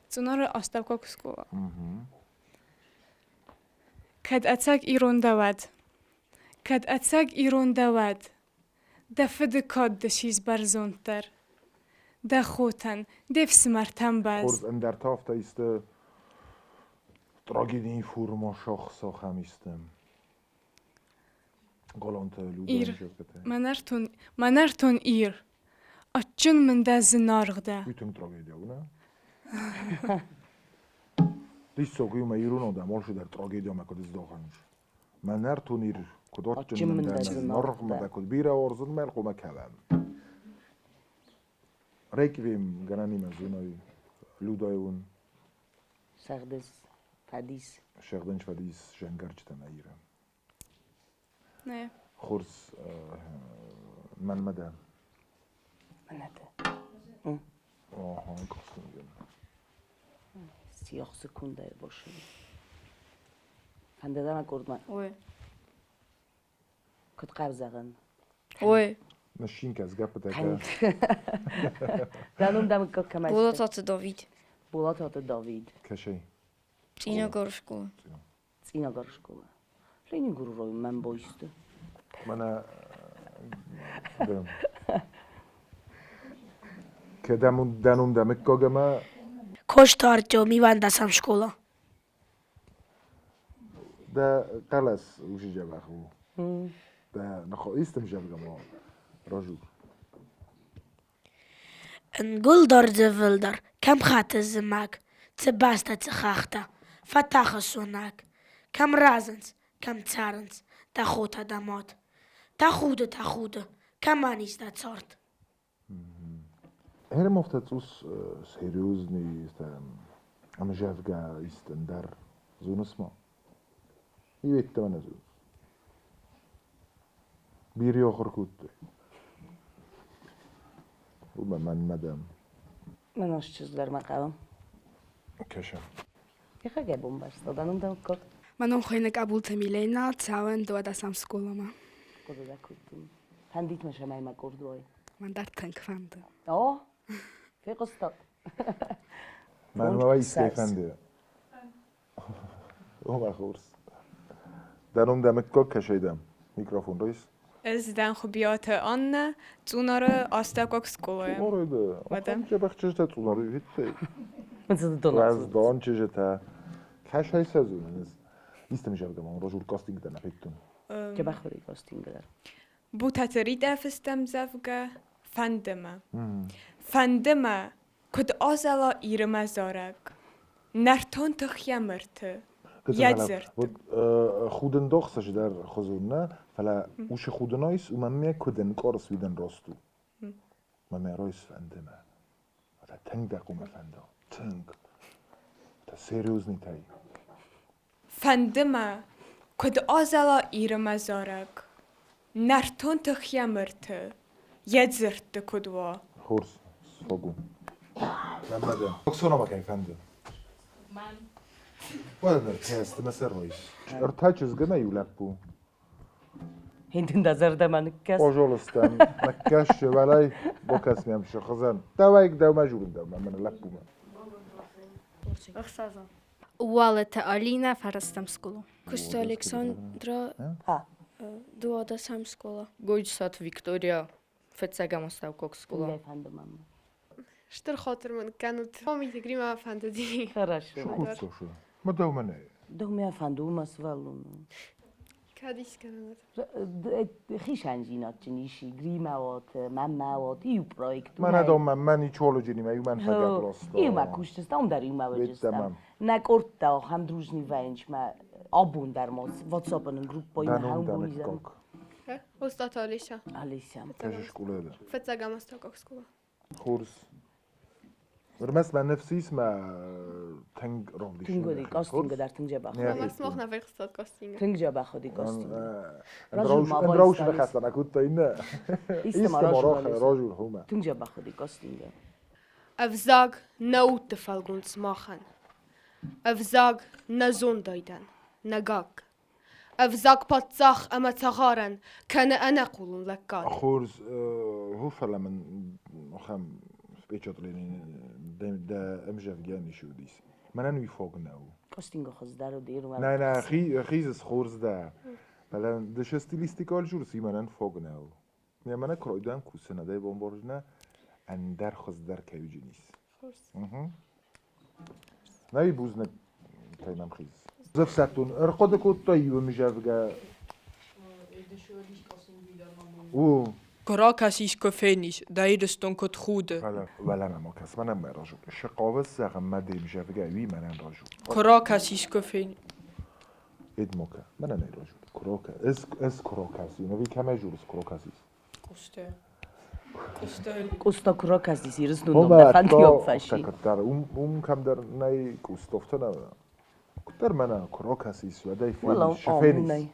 Цъунары астӕуккаг скъола. Кӕд ӕцӕг ирон дӕ уӕд, кӕд ӕцӕг ирон дӕ уӕд, дӕ фыды кад ды сис бӕрзонддӕр. Дӕ хотӕн, де фсымӕртӕн бӕз. Хорз, ӕндӕр та афтӕ исты трагедийы форма сах-сахӕм исты. Галанты Ир, мӕ нӕртон, мӕ нӕртон Ир, адджын мын дӕ зынаргъ дӕ. Уый тынг трагедия у, нӕ? Диссаг у, мӕ ирон адӕм алцыдӕр трагедиямӕ куыд здахынц. Мӕ нӕртон Ир, куыд адджын мын дӕ, зынаргъ мӕ дӕ куыд бирӕ уарзын, мӕ хъуамӕ кӕлӕм. Реквием гӕнӕнимӕ зонай Людайон. Сӕгъдыс фӕдис. Сӕгъдынч фӕдис зӕнгӕрджытӕ нӕ Иры. Нӕ. Хорз, мӕнмӕ дӕ. Мӕнӕ дӕ. Ага, кастинг. Сиах секундӕйы боши. Фӕнды дӕ мӕ къордмӕ? Ой. Куыд хъӕу зӕгъын? Ой. Машинка сгӕппытӕ. Дӕ ном дӕ мыггаг кӕмӕй сты? Болататы Давид. Болататы Давид. Кӕсӕй? Цъинагары скъола. Цъинагары скъола. Ленингоры район мӕн байсты. Мӕнӕ Кӕдӕм дӕ ном дӕ мыггаг ӕмӕ Косты Артем, ивӕндӕсӕм скъола. Дӕ хъӕлӕс усы дзӕбӕх у. Дӕ истым зӕгъгӕ ма разур. Тынгуылдар дзывылдар, кӕм хӕты зымӕг, Цы бӕстӕ, цы хӕхтӕ, фӕтӕхы сонӕг, Кӕм рӕзынц, кӕм цӕрынц дӕ хотӕ, дӕ мад? Тӕхуды, тӕхуды, кӕмӕн ис дӕ цард? Ӕрмӕфтӕ цъус серьезный ӕмзӕвгӕ истӕн дӕр зоныс ма? Иуеттӕмӕ нӕ зоныс. Бирӕ ахуыр кодтай. Уымӕ мӕнмӕ дӕм. Мӕн ас чызг дӕр ма хъӕуы. Кӕсӕм. Йӕхӕгӕй бомбӕрста, дӕ ном код? Мӕ ном хуыйны Къӕбулты Милена, цӕуӕн дыууадӕсӕм скъоламӕ. Хъуыды дӕ кодтон. Фӕндид мӕ, цӕмӕй мӕ къорд уой. Мӕн дӕр тынг фӕнды. О, фехъуыстат? Мӕнмӕ уа искӕй фӕнды. О, мӕ хорз. Дӕ ном дӕ мыггаг кӕсӕй дӕм? Микрофон райс. Ӕз дӕн Хуыбиаты Аннӕ, Цъунары астӕуккаг скъолайы. Цъунары дӕ? Ахӕм дзӕбӕх чызджытӕ Цъунары федтай? Уӕздан чызджытӕ. Кӕсӕй сӕ зонын ӕз. Истӕм зӕгъгӕ ма разур кастинг дӕр нӕ федтон. Дзӕбӕх уыди кастинг дӕр. Бутаты Ритӕ фыстӕм зӕгъгӕ, фӕнды мӕ. Фӕнды мӕ, куыд азӕла Иры мӕ зарӕг. Нӕртон тых йӕ мырты, йӕ дзырд. Худындох цасдӕр хуызон нӕ, фӕлӕ усы худынойс уымӕн ме куыд ӕнкъарыс уидӕн рост у. Мӕ мӕ ройс фӕнды мӕ. Та тынг дӕ хъумӕ фӕнда, тынг. Та серьезный тай. Фӕнды мӕ, куыд азӕла Иры мӕ зарӕг. Нӕртон тых йӕ мырты, йӕ дзырдты куыд уа. Хорз, сфаг у. Мӕнмӕ дӕ. Оксана кӕй фӕнды? Мӕн. Уӕдӕ ныр кӕсты мӕ сӕр райс. Ӕртӕ чызгы мӕ иу лӕппу. Хинтын дӕ зӕрдӕмӕ ныккӕс. Пожалуйста, ныккӕс, валай, бакӕс мӕм сыхызӕн. Давай, дӕумӕ журын дӕумӕ, мӕнӕ лӕппумӕ. Ӕхсӕзӕм. Уалыты Алинӕ фарӕстӕм скъола. Куысты Александра дыууадӕсӕм скъола. Гойджысаты Виктория фыццӕгӕм астӕуккаг скъола. Фӕнды мӕм. Стыр хатыр мын кӕнут. Мамиты Гримӕ фӕндыди. Хорошо. Шухуцошы. Ма дӕумӕ нӕй. Дӕумӕ фӕнды уымӕ сывӕллон. Кӕд искӕнӕнӕт. Хисӕндзинадджын ис Гримӕуат, мӕмӕуат, иу проект. Мӕнӕ дӕумӕ мӕ ничологи-нимӕ иумӕ фӕгӕпп Иумӕ кусджыстӕм дӕр иумӕ уыдыстӕм. Нӕ къордтӕ ахӕм дружный вӕййынц мӕ абон дӕр ма WhatsApp-ы нын группӕйы Дӕ ном дӕ мыггаг? Остъаты Олеся. Олеся. Кӕсы скъолайы дӕ? Фыццӕгӕм астӕуккаг скъола. Хорз. Ӕрмӕст мӕ ныфс ис мӕ тынг равдисын. Тынг уыди кастинг дӕр тынг дзӕбӕх. Ӕрмӕст мах нӕ фехстат кастинг. Тынг дзӕбӕх уыди кастинг. Ӕндӕр ныхӕстӕ нӕ кодта иннӕ. Ражур хумӕ. Тынг дзӕбӕх уыди кастинг. Ӕвзаг нӕ удты фӕлгонц махӕн. Ӕвзаг нӕ зондайдӕн, нӕ гакк. Ӕвзаг паддзах ӕмӕ цагъарӕн кӕны ӕнӕхъулон лӕггад. Хорз, хо, фӕлӕ мын ахӕм впечатление дӕ ӕмзӕвгӕ ницы уыдис. Мӕнӕн уый фаг нӕу. Костинга хуыздӕр уыд ирон. Нӕ, нӕ, хизыс хорз дӕ. Фӕлӕ дышы стилистикӕ ӕлжурси мӕнӕн фаг нӕу. Нӕ, мӕнӕ кройдан кусын, адӕй бомборжна ӕндӕр хуыздӕр кӕй уыджынис. Хорз. Нӕй бузныг, кӕй мӕм хизыс. Зӕфсӕддон ӕрхъуыды кодта иу ӕмзӕвгӕ. У. Куы ракӕсис, куы фенис, дӕ Ирыстон куыд худы. Фӕлӕ уӕлӕмӕ ма кӕс, мӕнӕн мӕ разу. Шы хъавыс зӕгъын мӕ де мзӕвгӕ, уый мӕнӕн разу. Куы ракӕсис, куы фенис. Эдмока, мӕнӕн ӕй разу. Куы ракӕ, ӕз, ӕз куы ракӕсин, ӕви кӕмӕй журыс куы ракӕсис? Къустӕ. Къустӕ. Къуста куы ракӕсис Ирыстон дӕ фӕндиаг фӕси. Куыддӕр уым кӕмдӕр нӕй къустовтӕ нӕ. Куыддӕр мӕнӕ куы ракӕсис, уӕд ӕй фенис, фенис.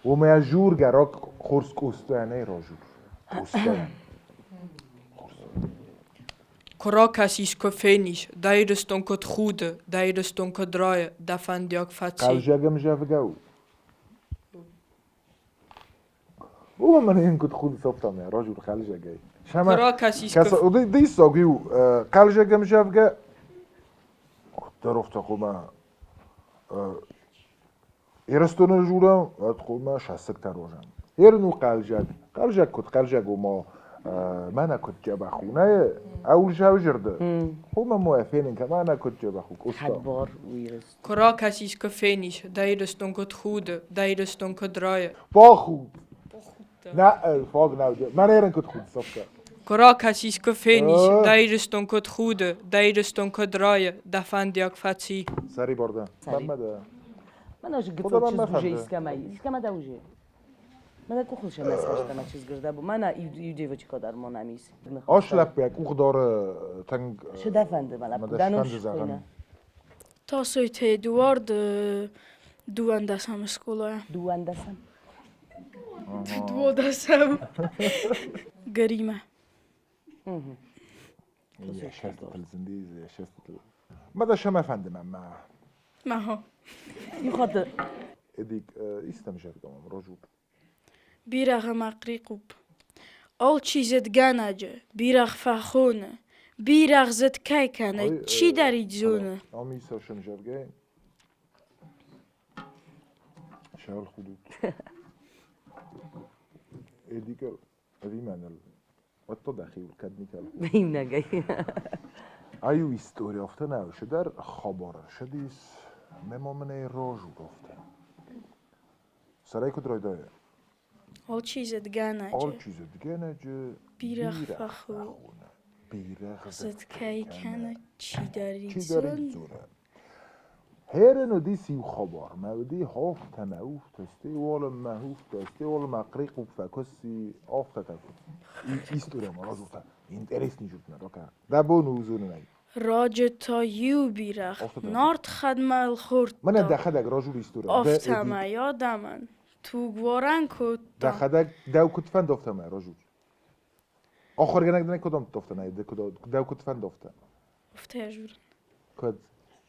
Уымӕ жургӕ рак хорз къустӕ нӕй ражур. Къустӕ. Куы ракӕсис, куы фенис, дӕ Ирыстон куыд худы, дӕ Ирыстон куыд райы, дӕ фӕндиаг фӕци. Хъӕлзӕгӕм зӕгъгӕ у. Уымӕн мӕнӕ йын куыд худы цӕфтамӕ разур хъӕлзӕгӕй. Куы ракӕсис, куы... Диссаг иу хъӕлзӕгӕм зӕгъгӕ, куыддӕр охтӕ хъуымӕ Ирыстоны журам, уӕд хъуымӕ сасыгтӕ рожам. Ерын у хъӕлзӕг. Хъӕлзӕг куыд хъӕлзӕг у ма мӕнӕ куыд дзӕбӕх у. Нӕ аулсау зӕрдӕ. Хъуымӕ мо фенын кӕ мӕнӕ куыд дзӕбӕх у. Къуста. Хӕдбар у Ирыстон. Куы ракӕсис, куы фенис, дӕ Ирыстон куыд худы, дӕ Ирыстон куыд райы. Бахуд! Нӕ, фаг нӕ уыди. Мӕнӕ ерын куыд худ, Софка. Куы ракӕсис, куы фенис, дӕ Ирыстон куыд худы, дӕ Ирыстон куыд райы, дӕ фӕндиаг фӕци. Сӕрибар дӕ. Мӕнмӕ дӕ. Мӕнӕ гыццыл чызг уже искӕмӕй. Искӕмӕ дӕ уже. Мӕнӕ къухыл сӕ цӕстӕмӕ чызг рдӕбу. Мӕнӕ иу девочка дӕр монам ис. Ас лӕппу йӕ къух дары тынг. Цы дӕ фӕнды, мӕ лӕппу? Дӕ ном цы Тасойты Эдуард дыууӕндӕсӕм скъолайӕ. Дыууӕндӕсӕм? Дыууадӕсӕм. Гримӕ. Мада шама фӕнды мӕ. Маха. Иу Эдик истӕм зӕрдӕмӕ рожур. Бирӕгъ ӕмӕ хърихъупп. Алчи зыдгӕнӕджы бирӕгъ фӕхоны, бирӕгъ зыд кӕй кӕны, чидӕрид зоны. Ами сашем зӕргӕ. Шарл худут. Эдик ӕви мӕныл Уӕдта дӕхиуыл кӕд никӕд. Иунӕгӕй. Ай у истори афтӕ нӕ цыдӕр хабар ӕрцыдис, ӕмӕ ма мын ӕй разур афтӕ. Сӕрӕй куыд райдайа? Алчи зыдгӕнӕджы. Алчи зыдгӕнӕджы бирӕгъ фӕхоны. Бирӕгъ зыд кӕй кӕны, чидӕрид зоны. Херен уыдис иу хабар, мӕ уыди хафтӕ мӕ уфтӕ, стӕй уалынмӕ хуфтӕ, стӕй уалынмӕ хърихъупп фӕкуысси, афтӕтӕ история ма радзурдта. Интересный журнал, окей. Дӕ бон у зонын ӕй. Раджы та иу бирӕгъ нарт хӕдмӕл хордта. Мӕнӕ дӕхӕдӕг разур история. Афтӕмӕй адӕмӕн тугуарӕн кодта. Дӕхӕдӕг дӕу куыд фӕнды, афтӕмӕй разур. Ахуыргӕнӕг дын куыд амыдта, афтӕ нӕ, дӕу куыд фӕнды, афтӕ. Афтӕ журн. Куыд?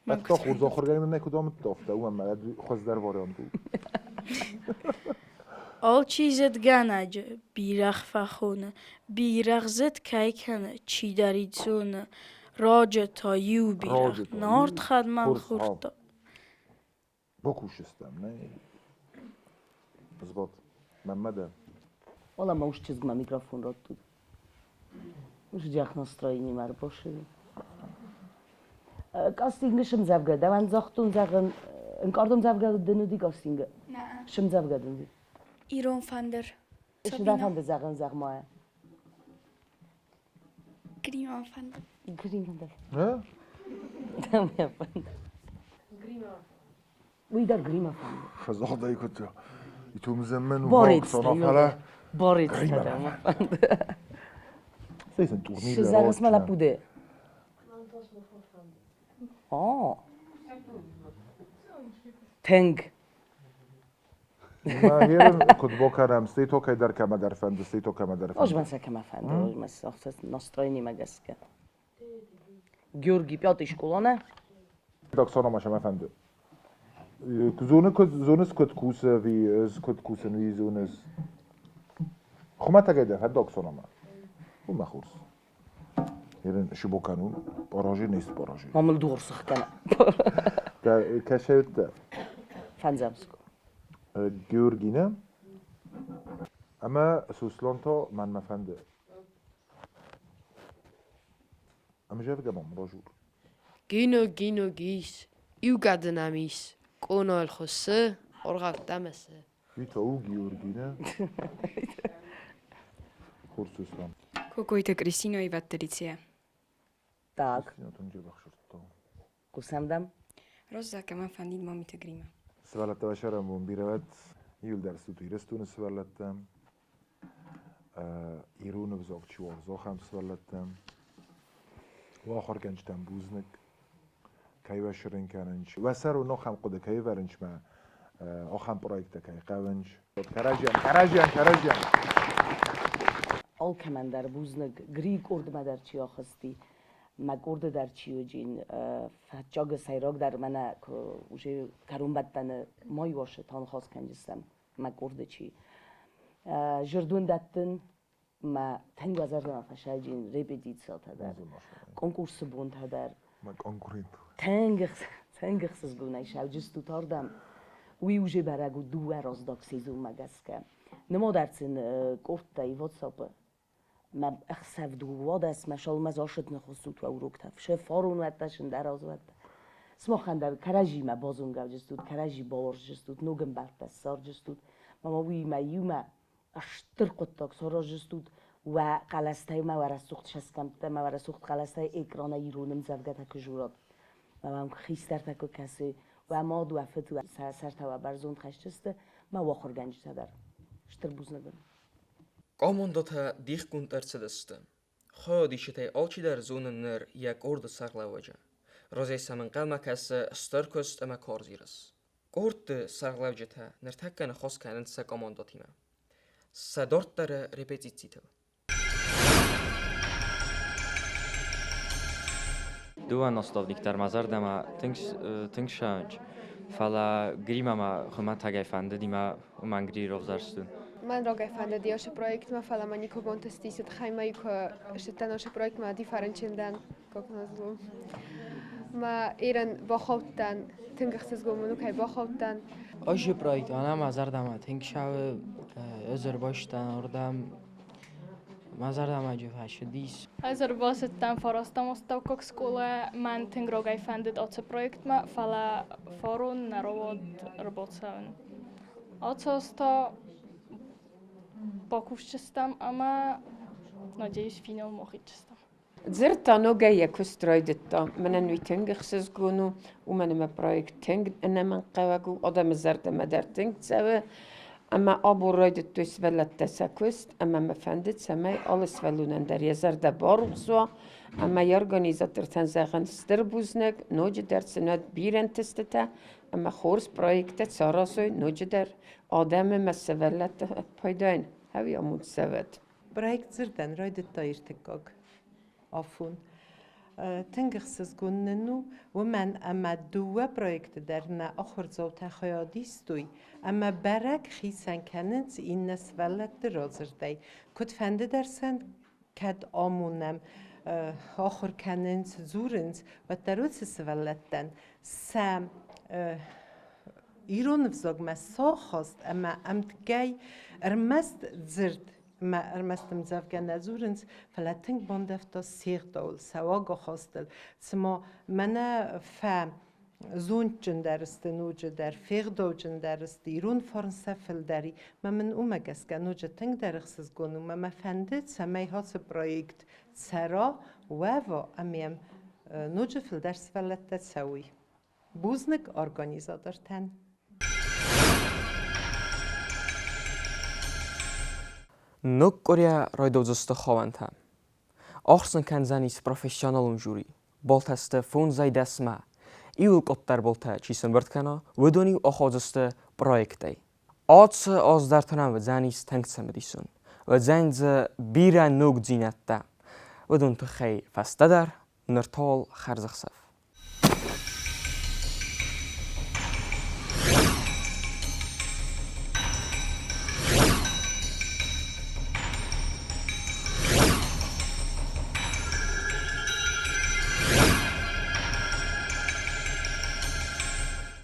Ӕдта хорз ахуыргӕнӕг дын куыд амыдта, афтӕ, уымӕн мӕ хуыздӕр вариант у. Алчи зыдгӕнӕджы бирӕгъ фӕхоны, бирӕгъ зыд кӕй кӕны, чидӕрид зоны. Раджы та иу бирӕгъ нарт хӕдмӕл хордта. Бакусыстӕм, нӕ? Сбад. Мӕнмӕ дӕ. Ола ма уж чызгмӕ микрофон раттут. Уж джах настроение ма ӕрбашыди. Кастингы сымдзӕвгӕ дӕуӕн загътон, зӕгъын, ӕнкъард ӕмдзӕвгӕ дын уыди кастингы? Нӕ. Сымдзӕвгӕ дын уыди? Ирон фӕндыр. Цы дӕ фӕнды зӕгъын, зӕгъ-ма? Грима фӕнды. Грима дӕр. Фӕнды. Уый дӕр Грима фӕнды. Фӕзагъдӕй куыд итумзӕммӕн Борец Борец фӕнды. Сейсен турнир. Зӕгъыс ма лӕппу дӕ? О. Тынг. Куыд бокӕнӕм, стӕй то кӕйдӕр кӕмӕдӕр фӕнды, стӕй то кӕмӕдӕр фӕнды. Озмӕ сӕ кӕмӕ фӕнды, озмӕ сӕ настроениемӕ гӕсгӕ. Георгий пятый школа нӕ? Доксонома сӕ мӕ фӕнды. Зоны куыд зоныс куыд кусы ӕви ӕз куыд кусын, уый зоныс. Хуымӕтӕгӕй дӕр доксонома. Уымӕ хорз. Ерын шибоканун, поражи не поражи. Мамыл дур сыхкӕна. Кӕсӕйттӕ. Фӕндзӕм скъола. Георгинӕ ӕмӕ Суслон та мӕнмӕ фӕнды. Ӕмзӕвгӕ мӕм разур. Гино, гино, гис, иу гӕды нӕм ис, къонайыл хуыссы, ӕргъӕвта мӕ цы. Уый та у Георгинӕ. Хорз Суслан. Кокойты Кристина Ивӕтты лицея. Так. Хъусӕм дӕм? Розза кӕмӕн фӕндид Мамиты Грима. Сывӕллӕттӕ уӕ бирӕ уӕд. Иуылдӕр стут Ирыстоны сывӕллӕттӕ. Ирон ӕвзаг чи уарзы, ахӕм сывӕллӕттӕ. Уӕ ахуыргӕнджытӕн бузныг, кӕй уӕ сырын кӕнынц. Уӕ сӕр уын ахӕм хъуыды кӕй ӕвӕрынц мӕ ахӕм проекттӕ кӕй хъӕуынц. Кӕрӕдзийӕн, кӕрӕдзийӕн, кӕрӕдзийӕн! Алкӕмӕн дӕр бузныг, Грийы къордмӕ дӕр чи ахызти, мӕ къорды дӕр чи уыди, фӕччагы сӕйрагдӕр мӕнӕ уже кӕронбӕттӕны майварсы таныхас кӕнджыстӕм, мӕ къорды чи. Зӕрдон дӕттын, мӕ тынг зӕрдӕмӕ фӕсайджын репетициятӕ дӕр, конкурсы бонтӕ дӕр. Мӕ конкурент. Тынг тынг ӕхсызгонӕй сӕвджыстут ардӕм. Уый уже бӕрӕг у дыууӕ раздаг сезонмӕ гӕсгӕ. Нымад ӕрцын къордтӕй WhatsApp-ы. Мӕ ӕхсӕв дыууадӕс мӕ шалмӕ засыд ныххуыссут уӕ уроктӕ. Фсе фарон уӕдта, сындӕр аз уӕдта. Сымахӕн дӕр кӕрӕдзимӕ базонгӕвджыстут, кӕрӕдзи бауарзджыстут, ног ӕмбӕлттӕ ссарджыстут. Мама уыимӕ иумӕ стыр хъуыддаг сараздзыстут. Уӕ хъӕлӕстӕй мӕ уӕ рӕсугъд цӕсгӕмттӕ, мӕ уӕ рӕсугъд хъӕлӕстӕй экранӕй ирон ӕмдзӕвгӕтӕ куы журат. Мӕ уӕм хистӕртӕ куы кӕсой, уӕ мад, уӕ фыд, уӕ сӕртӕ уӕ бӕрзонд хӕсджысты, мӕ уӕ ахуыргӕнджытӕ дӕр. Стыр бузныг уын. Командӕтӕ дихгонд ӕрцыдысты. Хайадисджытӕй алчидӕр зоны ныр йӕ къорды сӕргълӕууӕджы. Разӕй сӕм ӕнхъӕлмӕ кӕсы стыр куыст ӕмӕ карз ерыс. Къордты сӕргълӕуджытӕ ныртӕккӕ ныхас кӕнынц сӕ командӕтимӕ. Сӕ дарддӕры репетицитыл. Дыууӕ наставник дӕр мӕ зӕрдӕмӕ тынг ссӕуынц, фӕлӕ Гримӕ мӕ хуымӕтӕгӕй фӕндыди мӕ уымӕн Гри равзӕрстон. Мӕн рагӕй фӕндыди ошо проектмӕ, фӕлӕ мӕ никуы бантысти, цы тыххӕй мӕ куы ссыдтӕн ошо проектмӕ, ди фӕрынчын дӕн, как назло. Мӕ Ирӕн бахаудтӕн, тынг ӕхсызгон мын у, кӕй бахаудтӕн. Ошо проект ӕнӕ мӕ зӕрдӕмӕ тынг ссӕуы, ӕз ӕрбастӕн уырдӕм Мӕ зӕрдӕмӕ фӕцыдис. Ӕз ӕрбацыдтӕн фарастӕм астӕуккаг скъолайӕ. Мӕн тынг рагӕй фӕндыд ацы проектмӕ, фӕлӕ фарон нӕ рауад ӕрбацӕуын. Ацы аз та бакусдзыстӕм ӕмӕ, надеюсь, финалмӕ ахицдзыстӕм. Дзырдта ногӕй йӕ куыст райдыдта. Мӕнӕн уый тынг ӕхсызгон у, уымӕн ӕмӕ проект тынг ӕнӕмӕнгхъӕуӕг у, адӕмы зӕрдӕмӕ дӕр тынг цӕуы. Ӕмӕ абон райдыдтой сывӕллӕттӕ сӕ куыст, ӕмӕ мӕ фӕнды, цӕмӕй алы сывӕллонӕн дӕр йӕ зӕрдӕ барухс уа ӕмӕ йӕ организатортӕн зӕгъын стыр бузныг, ноджыдӕр сын уӕд бирӕ ӕнтыстытӕ ӕмӕ хорз проекттӕ саразой ноджыдӕр адӕмы ӕмӕ сывӕллӕтты пайдайӕн. Ӕви амонд цӕуӕд. Проект дзырдӕн райдыдта ӕртыккаг афон. Тынг ӕхсызгон нын у, уымӕн ӕмӕ дыууӕ проекты дӕр нӕ ахуырдзаутӕ хайад истой ӕмӕ бӕрӕг хицӕн кӕнынц иннӕ сывӕллӕтты радзырдӕй. Куыдфӕнды дӕр сӕм кӕд амонӕм, ахуыр кӕнынц, дзурынц, уӕддӕр уыцы сывӕллӕттӕн сӕ ирон ӕвзагмӕ сахаст ӕмӕ ӕмткӕй ӕрмӕст дзырд ӕмӕ ӕрмӕст ӕмдзӕвгӕ нӕ дзурынц, фӕлӕ тынг бандӕвта се гъдауыл, сӕ уагахастыл. Цыма мӕнӕ фӕ зондджындӕр сты ноджыдӕр, фегъдауджындӕр сты, ирон фарн сӕ фылдӕр и. Мӕ мын уымӕ гӕсгӕ ноджы тынгдӕр ӕхсызгон у, мӕ мӕ фӕнды, цӕмӕй ацы проект цӕра, уӕва ӕмӕ йӕм ноджы фылдӕр сывӕллӕттӕ цӕуой. Бузныг организатортӕн. Ног къуырийӕ райдайдзысты хауӕнтӕ. Ахсын кӕндзӕнис профессионалон жюри. Баллтӕ сты фондзӕй дӕсмӕ. Иуыл къаддӕр баллтӕ чи сӕмбырд кӕна, уыдон-иу ахаудзысты проектӕй. Ацы аз дӕр та нӕм уыдзӕнис тынг цымыдисон. Уыдзӕн дзы бирӕ ногдзинӕдтӕ. Уыдон тыххӕй фӕстӕдӕр, ныр та уал хӕрзӕхсӕв.